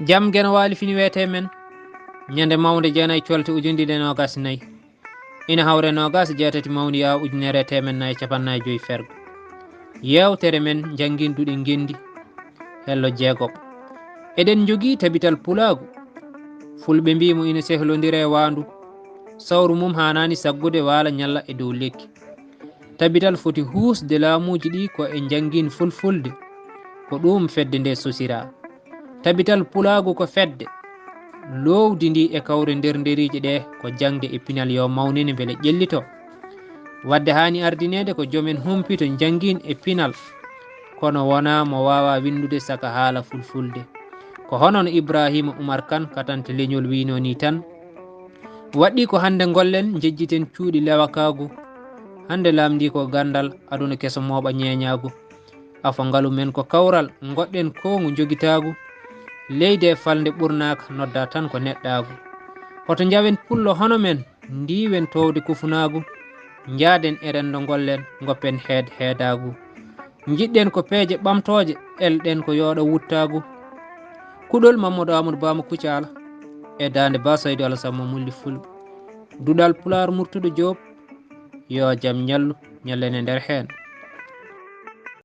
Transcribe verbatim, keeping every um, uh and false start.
Jam Geno Waali fini weetee men, ñande mawnde jeenay colte ujundiɗe noogas nayi. Ina hawre noogas jeetati mawniyaa ujunere teemen nayi capannay joyi fergo. Yeewtere men njannginduɗe ngenndi, hello jeegoɓo. Eɗen njogii tabital pulaagu. Fulɓe mbii mo ina sehlondira e waandu. Sawru mum haanaani saggude waala ñalla e dow lekki. Tabital foti huusde laamuuji ɗi ko e njanngin fulfulde. Ko ɗuum fedde nde sosiraa. Tabital pulaagu ko fedde. Loowdi ndi e kawre nder nderiiji ɗe ko jaŋde e pinal yo mawnine mbele ƴellito. Wadde haani ardineede ko jomen humpito njanngin e pinal. Kono wonaa mo waawaa winndude saka haala fulfulde. Ko hono no Ibraahiima Umar Kan katante leñol wiynoo nii tan. Waɗɗii ko hannde ngollen njejjiten cuuɗi lewakaagu. Hannde laamndii ko ganndal aduna keso mooɓa ñeeñaagu. Afo ngalu men ko kawral ngoɗɗen koongu njogitaagu. Leydi e falnde ɓurnaaka noddaa tan ko neɗɗaagu. Hoto njawen pullo hono men ndiiwen toowde kufunaagu. Njaaden e renndo ngollen ngoppen heed heedaagu. Njiɗɗen ko peeje ɓamtooje elɗen ko yooɗo wuttaagu. Kuɗol Mamadou Amadou Bama Kucala e daande Ba Saydu Alasamma Mulli Fulɓe. Duɗal Pulaar Murtuɗo Joob. Yo jam ñallu ñallen e nder heen.